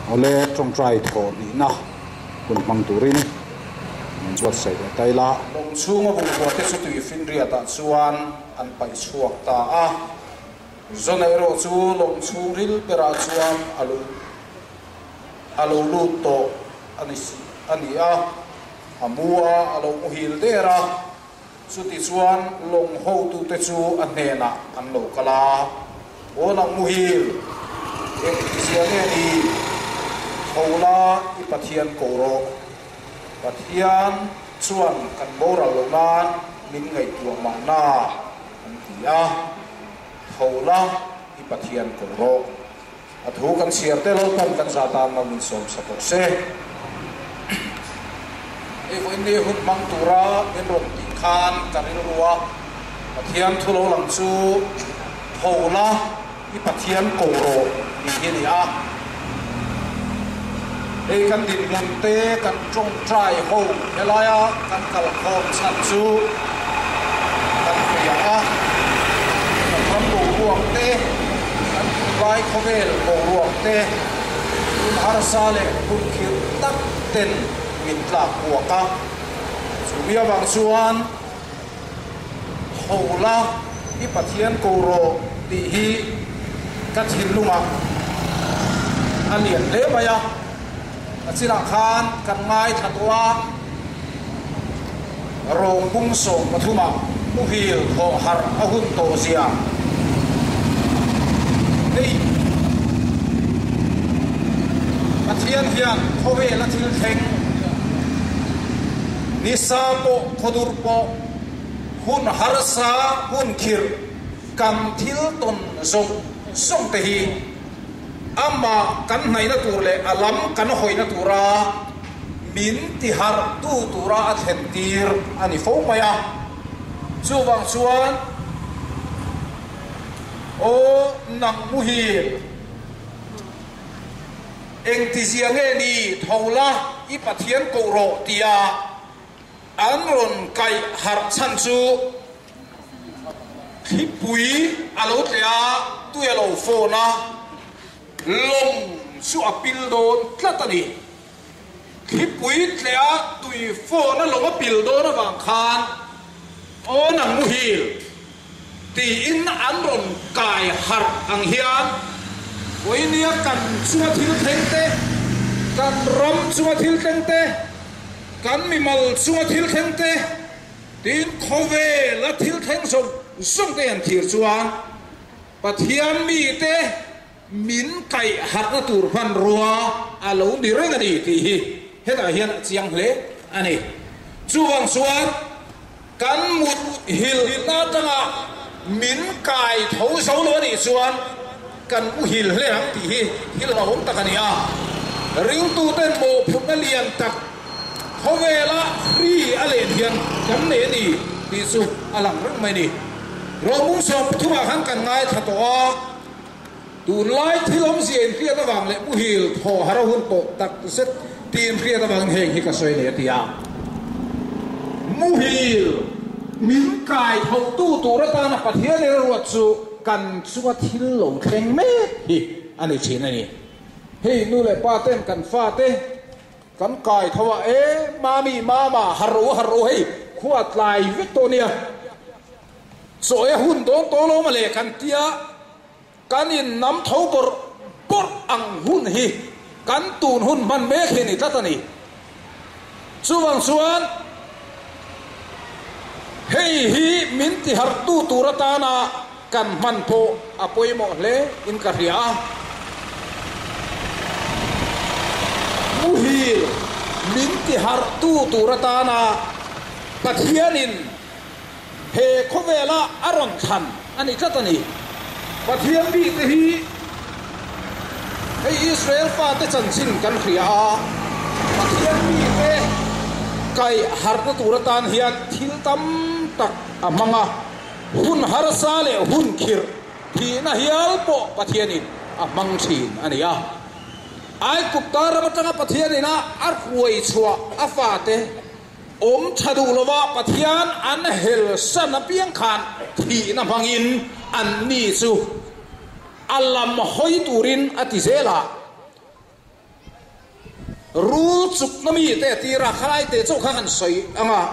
Awle tawngtai thawh hnihna hun hmang turin min buatsaih leh ta ila. Lawng chhunga bungrua te chu tui finriatah chuan an paih chhuak ta a. Zona erawh chu lawng chhung ril berah chuan a lo a lo lut tawh a ni a ni a, a mu a, a lo muhil der a. Chutichuan lawng hotute chu a hnenah an lo kal a, Aw nang muhil, engtizia nge ni? Tho la i Pathian ko rawh. Pathian chuan kan boral loh nan min ngaihtuah mahna, an ti a. Tho la i Pathian ko rawh. A thu kan chhiar te Lalpan kan za tan lo min sawm sa tawh se. Hei vawiin ni hun hmang tura min rawn tih khan ka rilru a, Pathian thu lo lang chu tho la i Pathian ko rawh tih hi a ni a. Hei kan dinhmun te kan tawngtai ho helaia kan kalkhawm chhan chu kan hria a, kan ram boruak te, kan tunlai khawvel boruak te, hun harsa leh hun khirh tak ten min tlak buak a. Chu mi avang chuan tho la i Pathian ko rawh tih hi ka thinlungah a lian hle mai a. A chinah khan kan ngaithla tawh a, Rawng bung 13 ah muhil thawh harh a hun tawh zia hei Pathian hian khawvel a thil thleng nisa pawh khawdur pawh hun harsa hun khirh kan thil tawn zawng zawng te hi Amah kan hnaihna tur leh a lam kan hawihna tura min tiharhtu tura a thlen tir a ni fo mai a. Chuvang chuan, Aw nang muhil, engtizia nge ni tho la i Pathian koh rawh tia an rawn kaih harh chhan chu, Thlipui a lo tleh a, tui a lo fawn a, lawng chu a pil dawn tlat a ni. Thlipui tleh a, tui fawn a lawng a pil dawn avang khan Aw nang muhil tiin an rawn kai harh ang hian vawinia kan chunga thil thleng te, kan ram chunga thil thleng te, kan mimal chunga thil thleng te, Tin, khawvela thil thleng zawng zawng te an thlir chuan Pathian mite min kaih harhna tur hmanrua a lo ni reng a ni tih hi hetah hian a chiang hle a ni. Chuvang chuan kan mut hilna atanga min kai tho zo lo a nih chuan kan muhil hle ang tih hi thil hlauhawm tak a ni a. Ringtuten mawhphurhna lian tak Khawvela hri a len hian kan nei a ni tih chu a lang reng mai a ni. Rawhmung 13 ah khan kan ngaithla tawh a, tunlai thil awmzia inhriat avang leh muhil thaw har a hun tawh tak zet tih inhriat avangin heng hi ka sawi nei a ti a. Muhil min kai thotu tur atana Pathian in a ruat chu kan chunga thil lo thleng mek hi a ni thin a ni. Hei nu leh pa ten kan fate Kan kai tho a, E Mami, Mama, har ro har ro hei, khua tlai vek tawh nia. Chaw e hun dawn tawh lo mawle kan tia, kan in nam tho bawrh bawrh ang hun hi kan tun hun hman mek hi a ni tlat a ni. Chuvang chuan hei hi min tiharhtu tur atana kan hman pawh a pawimawh hle in ka hria a. Muhil min tiharhtu tur atana Pathianin he khawvela a rawn thlan a ni tlat a ni. Pathian bikte hi hei Israel fate chanchin kan hria a, Pathian mite kaih harhna tur atan hian thil tam tak a hmang a. Hun harsa leh hun khirh thihna hial pawh Pathianin a hmang thin a ni a. Aigupta ram atanga Pathianin a a hruai chhuah a fate awm tha duh lova Pathian an hel san apiang khan thihna hmangin anni chu a lam hawi turin a ti zel a. Rul chukna mi te a tir a, khalai te chauh kha kan sawi ang a.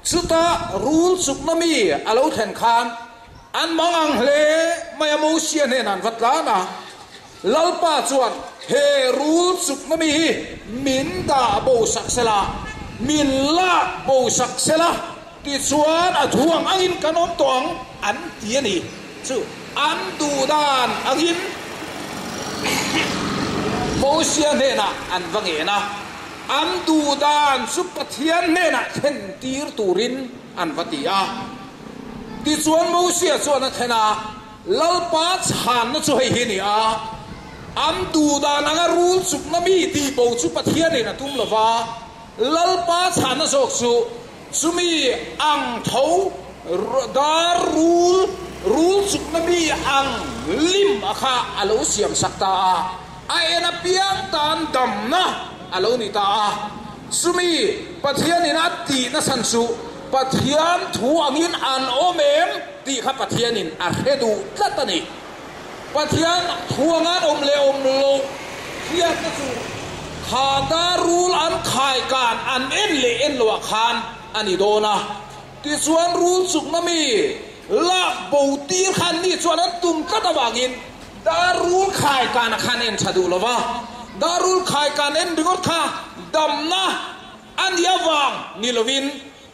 Chuta rul chukna mi a lo thlen khan an mang ang hle mai a, Mosia hnenah an va tlan a. Lalpa chuan he rul chukna mi hi min dah bo sak sela, min lak bo sak sela, tichuan a thu ang angin kan awm tawh ang, an ti a ni. Chu an duh dan angin Mosia hnenah an va ngen a, an duh dan chu Pathian hnenah thlen tir turin an va ti a. Tichuan Mosia chuan a thlen a. Lalpa chhanna chu hei hi a ni a, an duh dan anga rul chukna mi tih bo chu Pathianin a tum lo va, Lalpa chhanna zawk chu chumi ang tho dar rul, rul chukna mi ang lim a kha a lo siam sak ta a, a en apiang tan damna a lo ni ta a. Chumi Pathianin a tihna chhan chu Pathian thu angin an awm em? Tih kha Pathianin a hre duh tlat a ni. Pathian thuangan awm leh awm loh hriatna chu kha dar rul an khai kan an en leh en loah khan a ni dawn a. Tichuan rul chukna mi lak bo tir khan mi chuan an tum tlat avangin dar rul khai kana khan en tha duh lo va. Dar rul khai kan en ringawt kha damna a nih avang ni lovin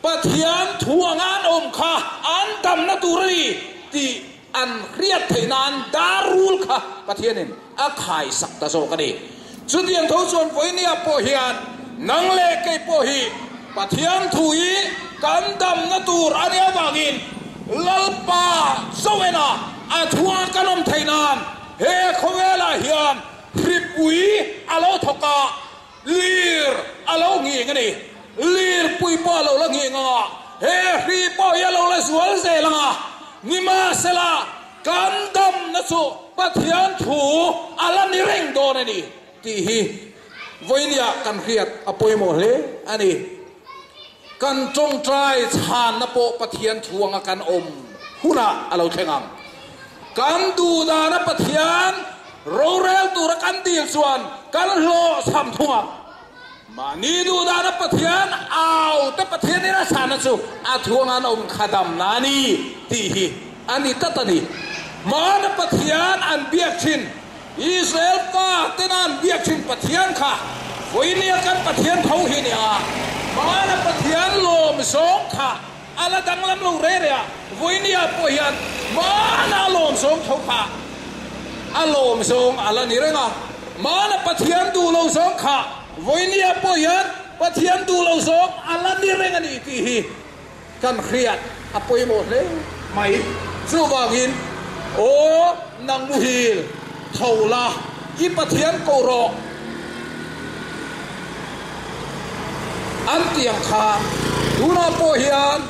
Pathian thu anga an awm kha an damna tur a ni tih an hriat theih nan dar rul kha Pathianin a khaisak ta zawk a ni. Chutiang tho chuan vawinia pawh hian nang leh kei pawh hi Pathian thu hi kan damna tur a nih avangin Lalpa Zoena a thu anga kan awm theih nan he khawvelah hian hripui a lo thawk a, Lir a lo nghing a ni. Lirpui pawh a lo la nghing ang a, he hri pawh hi a lo la zual zel ang a. Nimahsela, kan damna chu Pathian thu a la ni reng dawn a ni tih hi vawinia kan hriat a pawimawh hle a ni. Kan tawngtai chhanna pawh Pathian thu anga kan awm hunah a lo thleng ang. Kan duh dana Pathian rorel tura kan dil chuan kan hlawhchham thung ang. Mahni duh dana Pathian au te Pathianin a chhanna chu a thu anga an awm kha damna a ni tih hi a ni tlat a ni. Hmana Pathian an biak thin Israel pa tena an biak thin Pathian kha vawinia kan Pathian tho hi a ni a, hmana Pathian lawm zawng kha a la danglam lo re re a, vawinia pawh hian hmana a lawm zawng tho kha a lawm zawng a la ni reng a, hmana Pathian duh lo zawng kha vawinia pawh hian Pathian duh lo zawng a la ni reng a ni tih hi Kan hriat a pawimawh hle mai. Chuvangin, Aw nang muhil, tho la, i Pathian ko rawh. An ti ang kha, tunah pawh hian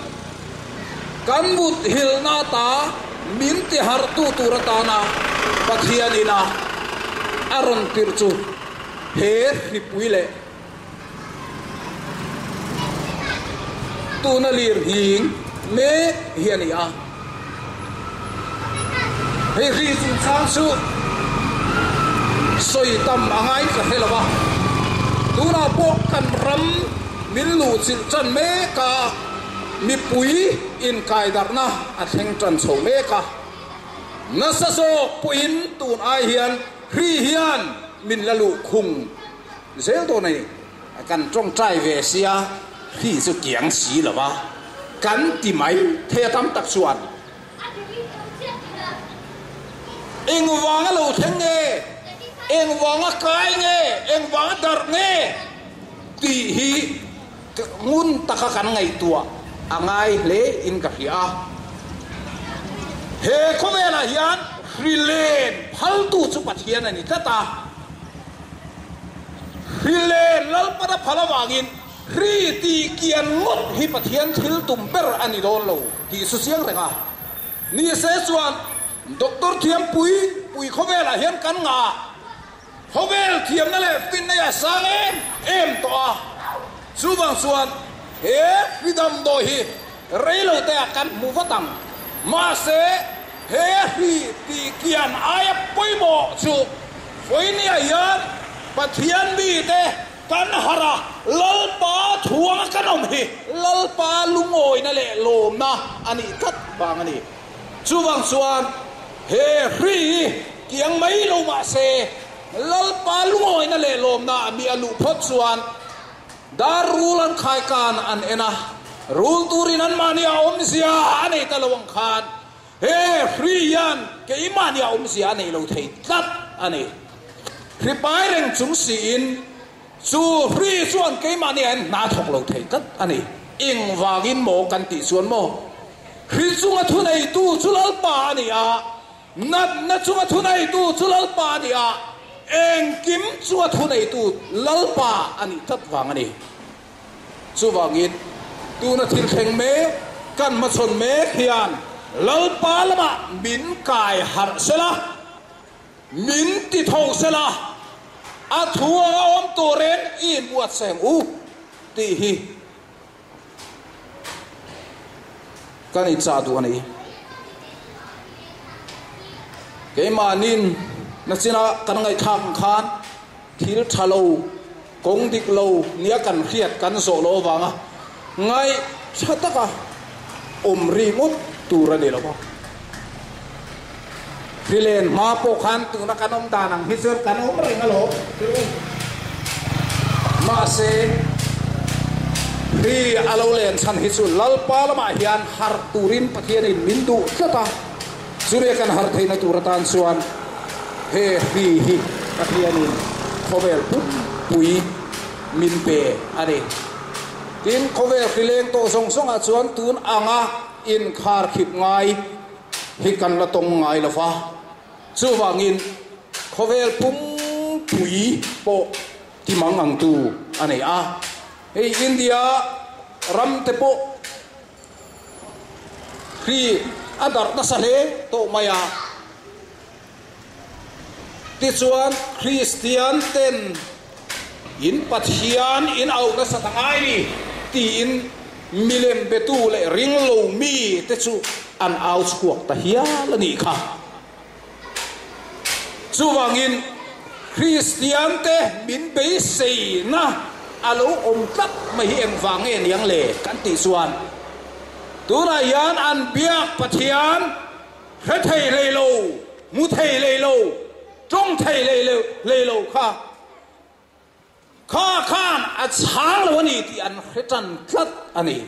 kan muthilhna ata min tiharhtu tur atana Pathianin a a rawn tirh chu he hripui leh Tuna lir hing mek hi a ni a, hei hri chungchang chu sawi tam a ngai ka hre lo va, tunah pawh kan ram min luhchilh tan mek a, mipui inkaidarhna a thleng tan chho mek a, nasa zawk pawhin tun ai hian hri hian min la luhkhung. Zel dawn a ni. Kan tawngtai ve sia, hri chu kiang si lo va, kan ti mai thei a tam tak chuan. Engvanga lo thleng nge? Engvanga kai nge? Engvanga darh nge? Tih hi ngun taka kan ngaihtuah a ngai hle in ka hria a. He khawvelah hian hri len phaltu chu Pathian a ni tlat a. Hri len Lalpan a phal avangin hri tih kian ngawt hi Pathian thil tum ber a ni dawn lo tih su chiang reng a. Nise chuan Doctor Thiampui pui khawvelah hian kan ngah a, khawvel thiamna leh finna hi a sang em em tawh a. Chuvang chuan he hri damdawi hi reilote ah kan hmu vat ang. Mahse he hri tih kian aia pawimawh chu Vawinia hian Pathian mite Kan harh a, Lalpa thuanga kan awm hi Lalpa lungawina leh lawmna a nih tlat vang a ni. Chuvang chuan he hri hi kiang mai lo mah se, Lalpa lungawina leh lawmna a mi a luh phawt chuan dar rul an khaikan an en a, rul turin anmahni a awmzia a nei ta lo ang khan he hri hian keimahni a awmzia a nei lo thei tlat a ni. Hri pai reng chung siin chu hri chuan keimahni ah hian hna thawk lo thei tlat a ni. Engvangin maw kan tih chuan maw hri chunga thuneitu chu Lalpa a ni a, Natna chunga thuneitu chu Lalpa a ni a, engkim chunga thuneitu Lalpa a nih tlat vang a ni. Chuvangin, tuna thil thleng mek, kan hmachhawn mek hian Lalpa lamah min kai harh sela, min ti tho sela, a thu anga awm turin i inbuatsaih ang u tih hi Kan inchah duh a ni. Keimahnin nachina kan ngaihthlak ang khan thil tha lo, kawng dik lo nia kan hriat kan zawh loh avanga ngaih tha taka awm ri ngawt tur a ni lo va. Hrilen hma pawh khan tuna kan awm dan ang hi chuan kan awm reng alawm. Mahse, hri a lo len chhan hi chu Lalpa lamah hian harh turin Pathianin min duh tlat a, chumi kan harh theihna tur atan chuan he hri hi Pathianin khawvel pumpui min pe a ni. Tin, khawvel hri leng tawh zawng zawngah chuan tun anga inkharkhip ngai hi kan la tawng ngai lo va, chuvangin khawvel pumpui pawh ti mang angtu a nei a. Hei India ram te pawh hri a darh nasa hle tawh mai a. Tichuan Kristian ten in Pathian in auh nasa ta ngai ni tiin milem betu leh ringlo mi te chu an au chhuak ta hial a nih kha. Chuvangin Kristian te min beiseina a lo awm tlat mai hi engvang nge niang le kan tih chuan tunah hian an biak Pathian Hre thei hlei lo, hmu thei hlei lo, tawng thei hlei lo kha kha khan a chhang lo a ni tih an hre tan tlat a ni.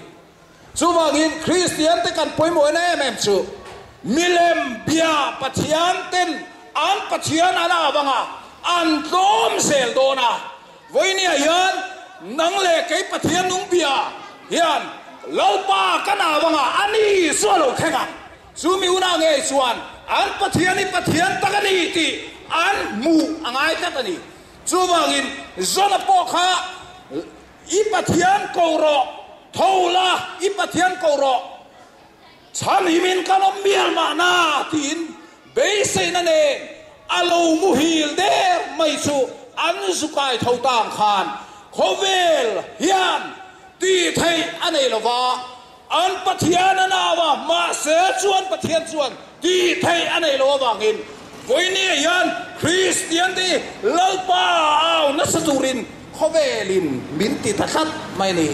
Chuvangin Kristian te kan pawimawhna em em chu milem bia Pathian ten an Pathian an avanga an tlawm zel dawn a, Vawinia hian nang leh kei Pathian nung bia hian Lalpa kan avanga a ni chu a lo thleng ang. Chu mi unah ngei chuan an Pathian hi Pathian tak a ni tih an hmuh a ngai tlat a ni. Chuvangin Jona pawh kha I Pathian ko rawh, tho la, i Pathian ko rawh, chhanhimin kan awm mial mahna tiin beiseina nen a lo muhil der mai chu an zu kai tho tang khan khawvel hian tih theih a nei lo va. An Pathian a nau a, mahse chuan Pathian chuan tih theih a nei lo avangin vawinia hian Kristian te hi Lalpa au nasa turin khawvelin min ti ta tlat mai ni.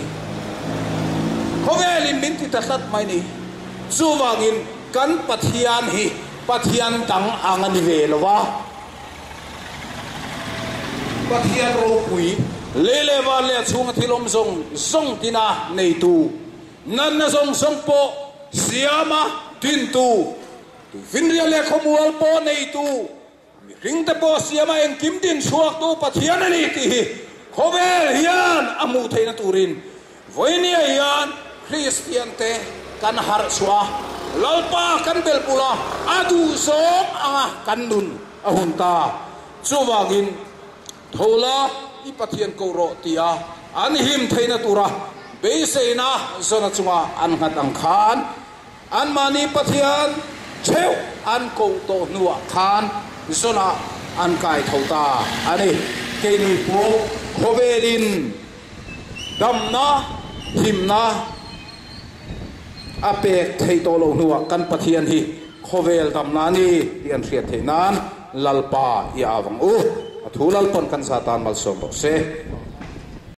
Khawvelin min ti ta tlat mai ni. Chuvangin kan Pathian hi Pathian dang ang a ni ve lo va. Pathian ropui lei leh van leh a chhunga thil awm zawng zawng tina neitu, natna zawng zawng pawh siama dintu, tuifinriat leh khawmual pawh neitu, mihringte pawh siama engkim din chhuaktu Pathian a ni tih hi khawvel hian a hmuh theihna turin Vawinia hian Kristiante kan harh chhuah a, Lalpa kan belhpulh a, a duhzawng anga kan nun a hun ta. Chuvangin, Tho la, i Pathian ko rawh tia an him theihna tura beiseina zawna chunga an nghat ang khan, anmahni Pathian theuh an koh tawh hnuah khan zawnah an kai tho ta a ni. Keini pawh khawvelin Damna, himna a pek theih tawh loh hnuah kan Pathian hi khawvel damna a ni tih an hriat theih nan Lalpa i au ang u. A thu Lalpawn kan za tan malsawm rawh se.